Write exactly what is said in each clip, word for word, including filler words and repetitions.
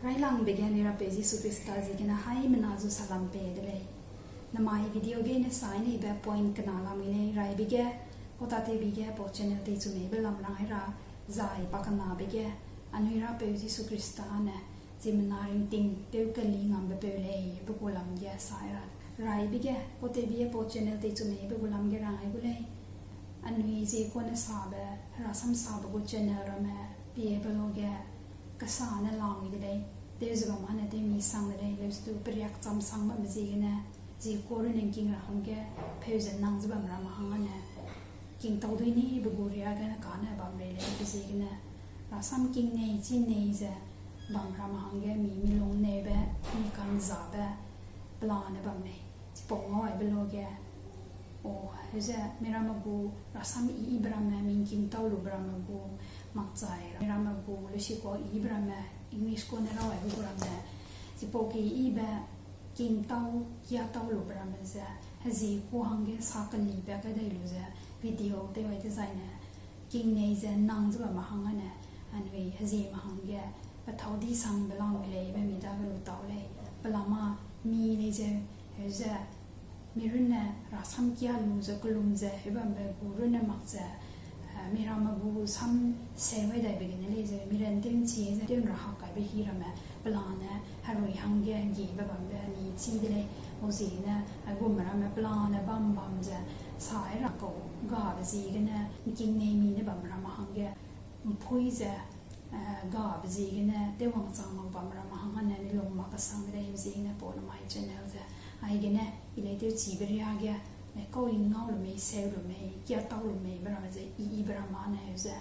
Railangbe ge anui Rapeu Jisu Khrista ziegene haimena zu salam pei de lei. Namai video ge ne sai neibe point kena lamui lei, raibe ge, pau tâtewbe ge, pau channel teichu meibe lam rang ai ra, zai pakenabe ge, anui Rapeu Jisu Khrista ne, ziemmena ringting tew keli ngambe peu lei, be gu lam ge sai ra. Raibe ge, pau tewbe ge, pau channel teichu meibe gu lam ge rang ai gu lei. Anui zie kane sabe, rasam sabe gu channel ramme, piebe lo ge, kesa ne lamui de lei, tew ze bam ane tew mi sang de lei, leusedu periak cham sang bambe ziegene, zie ka runne ’ngking ra hangge, pheu ze nang ze bam ramme hang ane, ’ngking tau dui ni be gu riagene kane bam rei lei be ziegene, rasam ’ngking nei, chi nei ze, bam ramme hangge mi, mi lung neibe, mi ka'nzabe, pelane bam lei. Chipau ngau aibe lo ge, o, heuze, miramme gu, rasam i, ibe ramme, mi ’ngking tau lube ramme gu, makchai, miramme gu, leusi kua ibe ramme, English kane rau aibe gu ramme, chipau ke ibe, king tau, kia tau lube ramme ze, hezie ku hangge sa kelibe kai dai lu ze, video tew ai dezaine, king nei ze nang ze bamme hang ane, anui hezieme hangge, pethâu di sangbe lamui lei, be mi dage lu tau lei, pelama, mi lei ze, heuze, mi runne rasam kia lu ze kellum ze, heu bambe gu runne mak ze, eh, miramme gu sam seu ai daibe gene lei ze, mi ran tew ’nchi ze, tew ’nra hak kaibe hî ramme, pelane, herui hangge, ’nggiebe bambe, mi chî de lei, pau ziegene, aigum ramme, pelane bam bam ze, sai ra kau, gabe ziegene, ’ngking nei mi ne bam ramme hangge, ’mpui ze, eh, gabe ziegene, tewwangchang mak bam ramme hang ane, mi lung mak kesang de lei, ziegene, pau namai channel ze, aigene, i lei tew chibe riage, eh, kau i ngau lu mei, seu lu mei, kia tau lu mei, be ramme ze, i, ibe ramme ane, heu ze,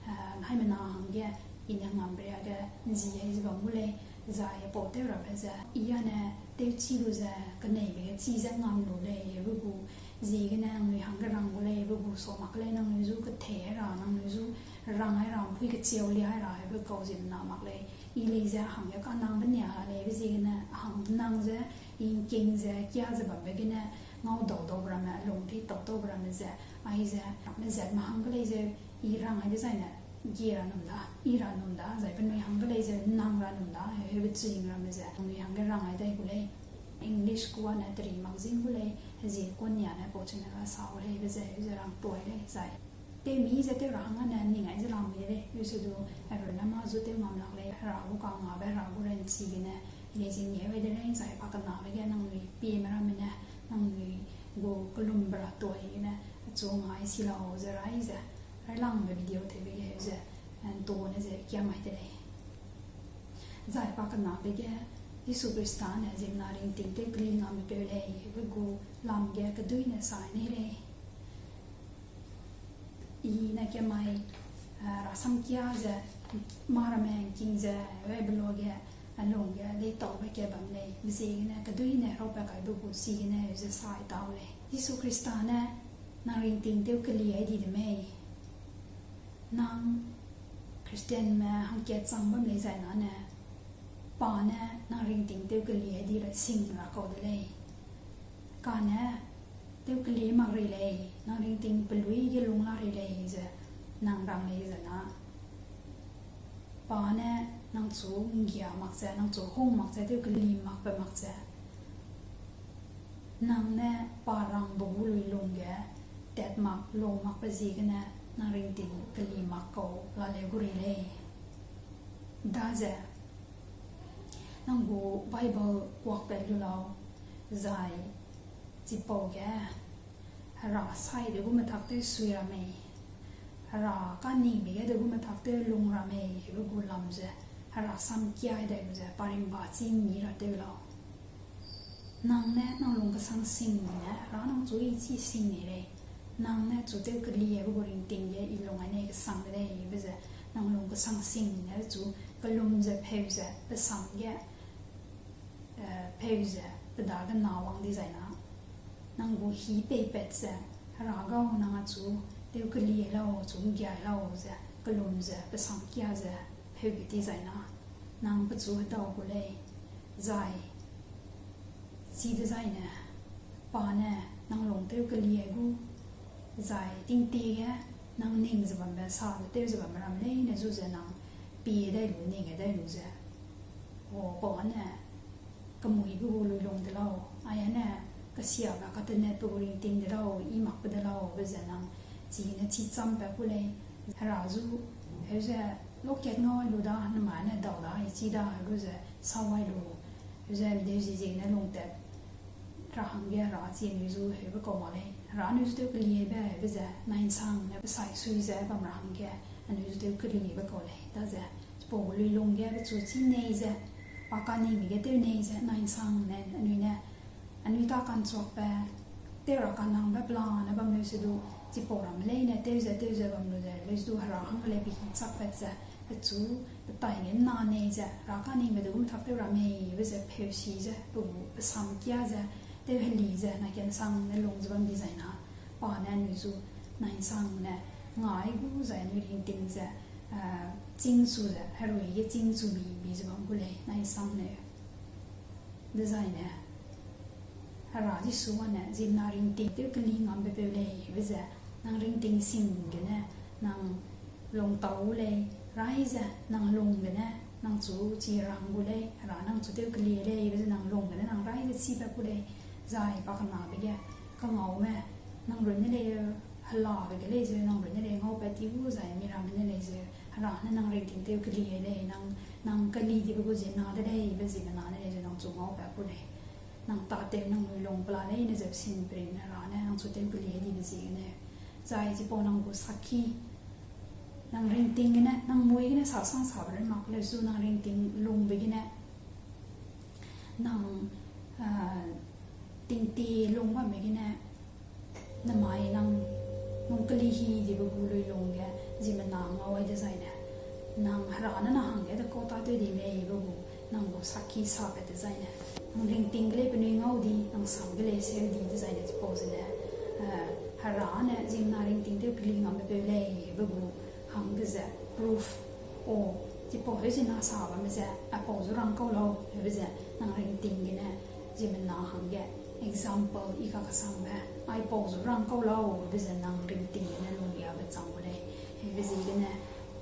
eh, haimena hangge, i ne ngambe riage, ’nzi ai ze bam gu lei, zai pau tew rabe ze, i ane, tew chi lu ze, keneibe ge chi ze ngam lu lei, be gu, ziegene nangnui hangge rang gu lei, be gu sa mak lei, nangnui zu kethei ra, nangnui zu rang ai ra, ’mpui kecheu lia ai ra, be kau ziemmena mak lei, i lei ze hangge kanangbe nia la lei, be ziegene hang nang ze, i ’ngking ze, kia ze bambe gene, ngau dau daube ramme, lung tei tau taube ramme ze, aize, ramme zat me hangge lei ze, i rang ai dezaine, gie ra num da, i ra num da, zai penui hangge lei ze, nang ra num da, heube ching ramme ze, penui hangge rang ai dai gu lei. English kua ne teri mak zing gu lei, hezie kua nia ne pau channel ra sa gu lei, be ze, heu ze rang tuai lei, zai. Tew mi ze tew ra hang ane ning ai ze lamui de lei, leusedu, herui na ma zu tew ngam lak lei, Hera gu kangabe, Hera gu ranchi gene, i lei ze ngeu ai de lei, zai pakenabe ge nangnui pieme ramme ne, nangnui gu kellumbe ra tuai gene, achu ngai si lau ze rai ze, railangbe video tewbe ge heu ze, eh, ’nto ne ze kia mai de lei. Zai pakenabe ge, Jisu Khrista ne ziemmena ringting tew keli ngambepeu lei, be gu lam ge keduîne sai nei lei. I ne kemai, eh, rasam kia ze, mâ ramme ’ngking ze, aibe lo ge, a lung ge, deitaube ka bam lei, be ziegene, keduîne raupeu kaibe gu chigene, heu ze sai tau lei. Jisu Khrista ne, nang ringting tew keli ai di de mei. Nang Christianme hangkat chang bam lei zai nane, pa ne nang ringting tew keli ai di ra sing ra kau de lei. Kane, tew keli mak rei lei, nang ringting peluî ge lung la rei lei ze, nang rang lei ze na. Pa ne nang chu ’nggia mak ze, nang chu hung mak ze, tew keli makbe mak ze. Nang ne pa rangbe gu lui lung ge, tat mak, lau makbe ziegene, nang ringting keli mak kau la leu gu rei lei. Daze, nang gu Bible kuakpat lu lau, zai, chipau ge, Hera sai de gu metak tew sui ra mei, Hera kaningbe ge de gu metak tew lung ra mei, be gu lam ze, Hera sam kiai dai lu ze, pa rimba chî mi ra tew lau. Nang ne nang lung kesang sing ne, Hera nang chu i chî sing nei lei. Nang ne chu tew keli be gu ringting ge i lung ai nei kesang de lei, be ze, nang lung kesang sing ne chu kellum ze, pheu ze, pe sam ge, eh, pheu ze, pe dage na wang di zai na. Nang gu hî peipat ze, Hera gau nang achu, tew keli lau, chu ’nggiai lau ze, kellum ze, pe sam kia ze, pheu ge di zai na. Nang pechu hedau gu lei, zai, chi dezaine, pa ne, nang lung tew keli gu, zai tingtie ge, nang ning ze bambe, sa ze tew ze bambe ram leine zu ze nang, pie dai lu, ning dai lu ze, Pau ane, kemuibe gu luilung de lau, ai ane, kesiabe katenetbe gu ringting de lau, i makbe de lau, be ze nang, chigene chî champat ku lei, Hera zu, heu ze, lokat ngau ai lu da, nemai ne dau da, i chî da, heu lu ze, sau ai lu, heu ze, mideu zi ziegene lungtat ra hangge Hera chi anui zu heube kau mak lei. Hera anui zu tew keliebe, heube ze, nai'nsangne pe sai sui ze bam ra hangge, anui zu tew keliebe kau lei. Daze, chipau gu luilung ge pechu chî nei ze, pa kaningbe ge tew nei ze, nai'nsangne, anui ne, anui ta ka'nchuakbe, tew ra kanangbe pelane bam leu se du, chipau ramme leine tew ze, tew ze bam lu ze, leu se du Hera hangge lei pe hî chakpat ze, pechu, pe tai ge na nei ze, Hera kaningbe du gum tak tew ra mei, be ze pheusi ze, pe gu, pe sam kia ze, tew heli ze, na ka'nsangne lung ze bam dizai na, pa ne anui zu, nai'nsangne, ngai gu zai anui ringting ze, eh, chîngchu ze, herui ge chîngchu mi, bi ze bam gu lei, nai'nsangne. Dezaine, Hera Jisu ane, ziemmena ringting tew keli ngambe peu lei, be ze, nang ringting sing gene, nang lungtau gu lei, rai ze, nang lung gene, nang chu chi rang gu lei, Hera nang chu tew keli lei, be ze nang lung gene, nang rai ze chibe ku lei, zai pa kenabe ge, kangaume, nang runne lei, helabe ge lei zeu, nang runne lei, ngaupat ti gu zai, miramme ne lei zeu, Hera ne nang ringting tew keli lei, nang, nang keli dibe gu ziemmena de lei, be ziemmena ne lei zeu, nang chu ngaupat ku lei. Nang tâtew nang luilung pela leine zeu sin perin Hera ne nang chu tew keli dibe ziegene. Zai chipau nang gu sakhi, nang ringting gene, nang mui gene sa sang sabe rei mak leu su nang ringting lungbe gene, nang, ah, tingtie lung bamme gene, namai nang, nang keli hi dibe gu luilung ge, ziemmena ngau ai dezaine, nang Hera ne nang hangge dekau tâtew di meibe gu, nang gu sakhi sapat dezaine, nang ringting ge lei penui ngau di, nang sam ge lei seu di dezaine chipau zene, eh, Hera ne ziemmena ringting tew keli ngambe peu lei be gu, hangge ze proof, o, chipau heu ziemmena sa bamme ze, aipau zu rang kau lau, heube ze, nang ringting gene, ziemmena hangge, example, i kakesangbe, aipau zu rang kau lau, heube ze, nang ringting gene lungyabe chang gu lei, heube ziegene,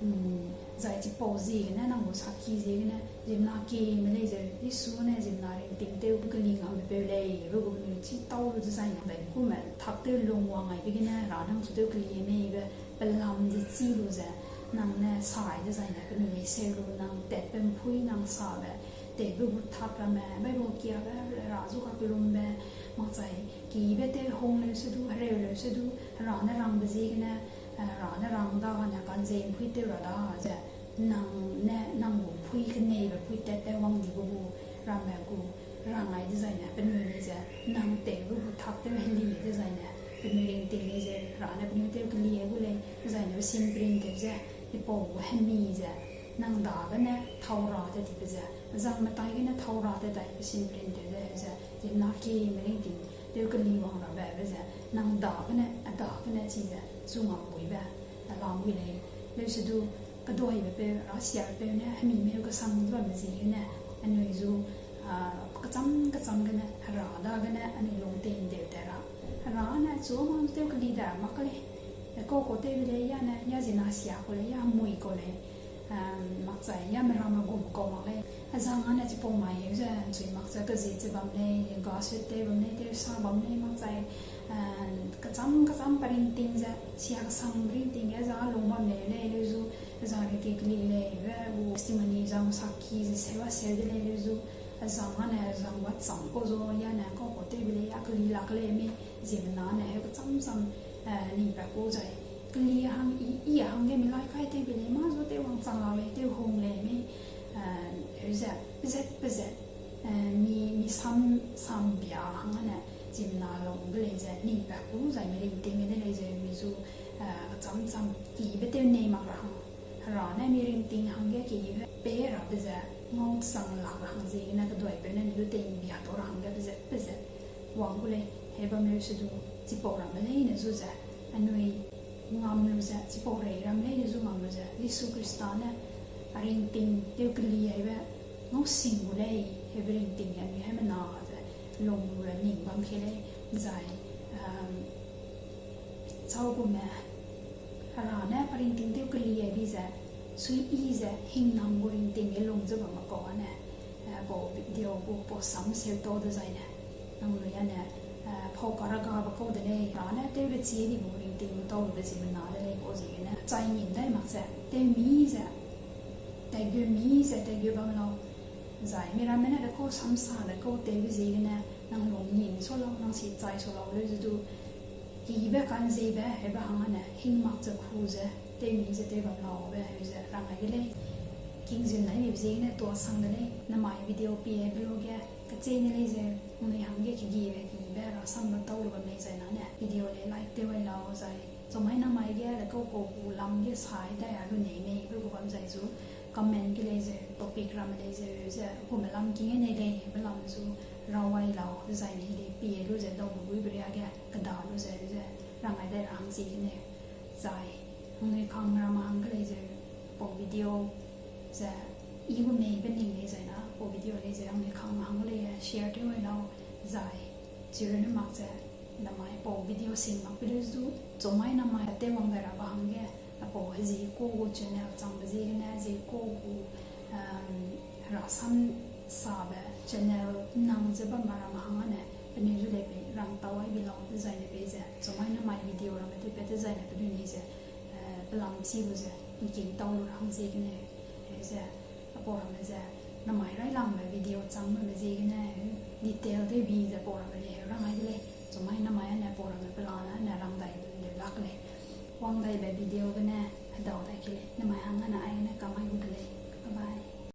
mm, zai chipau ziegene, nang gu sakhi ziegene, ziemmena kieme lei zeu, Jisu ne ziemmena ringting tew keli ngambe peu lei, be gu penui chî tau lu dezaine, bai kume, tak tew lung wang aibe gene, Hera nang chu tew keli meibe, pelam di chi lu ze, nang ne sai dezaine penui lei seu lu, nang tatbe ’mpui nang sabe, tewbe gu tak ramme, Bible kiabe, Hera zu kakellumbe, makchai, kibe tew hung leu se du, hereu leu se du, Hera ne rangbe ziegene, eh, Hera ne rang dagene kanzei ’mpui tew ra da ze, nang ne, nang gu ’mpui keneibe ’mpui tatbe wang dibe gu, ramme gu, rang ai dezaine, penui lei ze, nang tewbe gu tak tew heli dezaine, penui ringting lei ze, Hera ne penui tew keli gu lei, dezaine pe sin print tew ze, chipau gu hemi ze, nang dagene thau ra tat tibe ze, zang metai gene thau ra tat dai pe sin print tew ze, ze, ziemmena kieme ringting, tew keli wang rabe be ze, nang dagene, a dagene chize, chu ngam buibe, a lam bui lei, leu se du, keduaibe peu, Hera siabe peu ne, hemi meu kesang bamme ziegene, anui zu, ah, kecham kecham gene, Hera dagene, anui lungtei ’ndeu tat ra. Hera ne, chu mang tew keli da mak lei. Ekau kau tewbe lei, ya ne, ya ziemmena sia kau lei, ya hemui kau lei. Em, makchai, ya meramme gum kau mak lei. Azang ane chipau mai heu ze, ’nchui makchai kezie che bam lei, ga sut tew bam lei, tew sa bam lei, makchai, em, kecham kecham pe ringting ze, sia kesang ringting ge za lung bam lei, lei, leu zu, za reke keli lei, be, gu testimony zang sakhi ze, seu a seu de lei, leu zu, azang ane, azang ba cham kau zu, ya ne, kau kau tewbe lei, ya keli lak lei, mei, ziemmena ne, heu kecham cham, eh, ni pa ku zai. Keli hang, i, i hangge mi lai kai tewbe lei, mâ zu tew wangchang lak lei, tew hung lei, mei, eh, heu ze, pezat, pezat, eh, mi, mi sam, sam bia hang ane, ziemmena lungbe lei ze, ni pa ku zai mi ringting gene lei ze, mi zu, eh, kecham cham, kibe tew nei mak ra hang. Hera ne mi ringting hangge kibe pei rabe ze, ngau chang lak ra hang ziegene keduaibe ne mi du tei ’mbia tau ra hangge pezat, pezat wang gu lei, heibam leu se du, chipau ramme leine zu ze, anui ngam lu ze, chipau rei ramme leine zu ngam lu ze, Jisu Khrista ne, a ringting tew keli aibe, ngau sing gu lei, heube ringting ge anui haimena ze, lung lu ra ning bam kei lei, zai, um, chau gume, Hera ne pa ringting tew keli aibe ze, suiyi ze, hingnam gu ringting ge lung ze bamme kau ane, Video gu pau sam seu tau dezaine, nangnui ane, eh, pau karaga be kau de lei, ra ne tew be chi di bu ring ting tau be ziemmena de lei, pau ziegene chai ngin dai mak ze, tew mi ze, teigu mi ze, teigu bam lau. Zai miramme ne de kau samsa de kau tewbe ziegene, nang lung ngin sa lau, nang si chai sa lau leu ze du, kibe kanziebe, hebe hang ane, hing mak ze ku ze, tew mi ze tew bam laube, heu ze rang ai de lei. Kingzin nai mibe ziegene tuasang de lei, namai video pie be lu ge, kechei ne lei ze, nangnui hangge kegibe, kibe, rasam lu tau lu bam lei zai nane, video le like tew ai lau zai, chumai namai ge, de kau kau gu lam ge sai dai a lu nei mei, be gu bam zai zu, comment ge lei ze, topic ramme lei ze, ze, gume lam ki ge nei lei, be lam zu, rawai lau, zai ne lei pie lu ze, dau bu gui be ria ge, keda lu ze, ze, rang ai dai ra hang ziegene, zai, nangnui kangme ramme hang ge lei ze, pau video, ze, i gu mei be ning lei zai na, pau video lei ze, nangnui kangme hang lei, share tew ai lau, zai, chirune mak ze, namai pau video sing mak pe lu zu, chumai namai tew wang dai ra ba hangge, apau hezi ku gu channel changbe ziegene, hezi ku gu, um, rasam sabe channel nang ze bam ba ramme hang ane, penui zu lei pei rang tau ai bi lau, dezaine pei ze, chumai namai video ramme tew pat dezaine penui ni ze, eh, pelam chi lu ze, ngking tau lu ra hang ziegene, eh, ze, apau ramme ze, namai railangbe video chang bamme ziegene, detail tew bi ze pau ramme lei, heu rang ai de lei, chumai namai ane pau ramme pelane ane rang dai leu lak lei. Wang daibe video gene, hedau dai ke lei, namai hang ane aine kamai gu de lei. Bye bye.